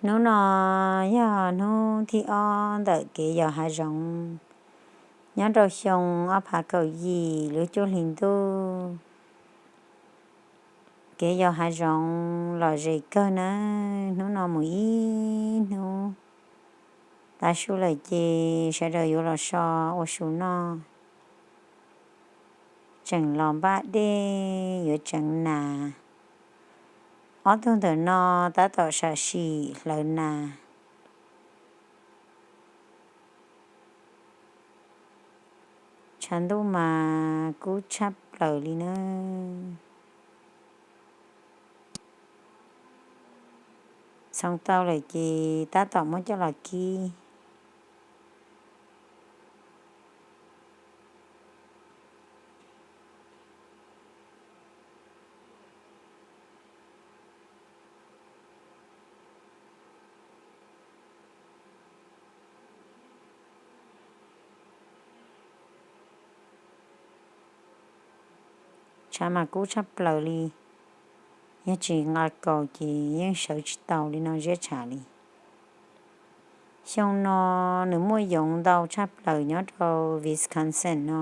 Hnub no yog hnub thib ob ntawm kev yos hav zoov nyob rau xyoo ob phav kaum yim lub cuaj hli ntuj. Kev yos hav zoov lom zem kawg nawb, hnub no mus ib hnub. Tav su lawm ces sawv daws yuav los so ua su noj. Tseem los npaj dej yuav tseev nas. Ob tug ntawm no tab tom sam sim hlawv nas. Tshav ntuj mas kub tshaj plaws li na. Txhoov tau lawm ces tab tom muab coj los kib. Tshav mas kub tshaj plaws li, yog tsis nqa kaus ces yeej sawv tsis tau li no ziab tshav li. Xyoo no nws muaj yoov ntau tshaj plaws nyob rau Wisconsin no.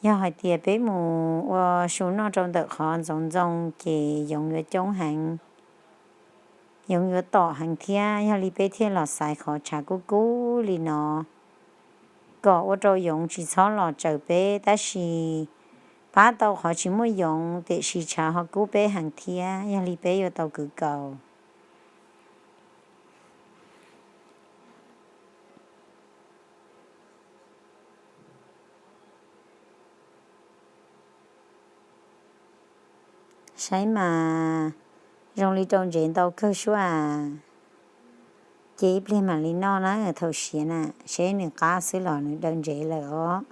Yog hais tias peb mus ua su noj rau ntawm qhov ntxoov ntxoo ces yoov yuav coob heev, yoov yuav tom heev thiab. Yog li peb thiaj los xaiv qhov tshav kub kub li no kom ua rau yoov tsis txhob los tsaws peb, tab sis pab tau qhov tsis muaj yoov tiam sis tshav ho kub peb heev thiab, yog li peb yuav tau kwv kaus. Saib mas zoo li rau ntsev ntau kawg suab. Ces ib pliag mam li noj na, thaum siav na, seb nws qab xwb los nws daw ntsev lawm os.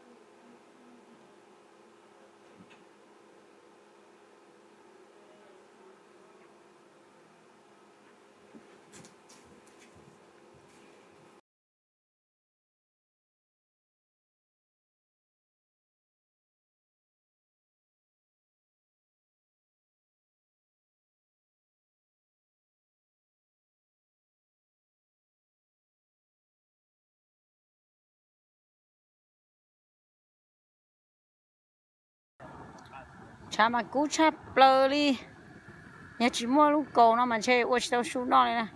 Tshav mas kub tshaj plaws li. Yog tsis muaj lub kaus no mas ntshe ua tsis tau su noj li na.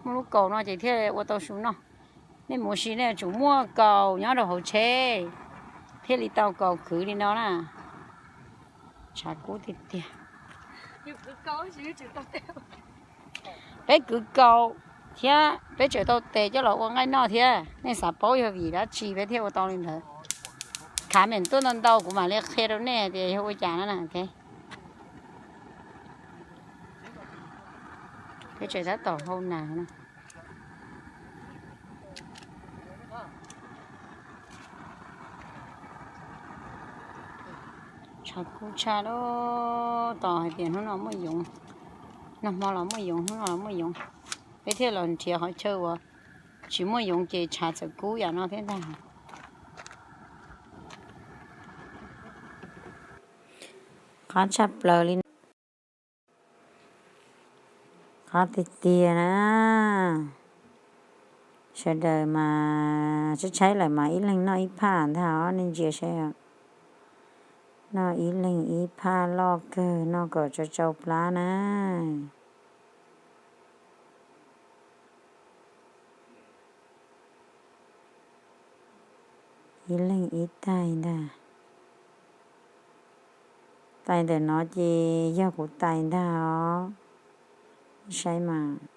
Muaj lub kaus no ces thiaj ua tau su noj. Nej mus ua si nej yuav tsum muaj kaus nyob rau hauv tsheb thiaj li tau kaus kwv li no na. Tshav kub tiag tiag. Peb kwv kaus thiab peb tseem tau tes coj los ua nqaij noj thiab. Nej xav paub yog vim dab tsi peb thiaj ua tau li ntawd? Khav meem tuaj ntau ntau kuv mam li qhia rau nej tias yog ua cas no na. Peb tseem tab tom hau nas no. Tshav kub tshaj lawm, tos hais tias hnub no muaj yoov, nag hmo los muaj yoov, hnub no los muaj yoov, peb thiaj los nrhiav qhov chaw uas tsis muaj yoov ces tshav txawm kub yam no thiab ntag. Qab tshaj plaws li. Qab tiag tiag na. Sawv daws mas tshaib tshaib lawm mas ib leeg noj ib phaj ntag os, nej ntsia saib. Noj ib leeg ib phaj loj kawg, noj kom tsau tsau plab na. Ib leeg ib tais ntag. Tais ntawm no ces yog kuv tais ntag os. Saib mas.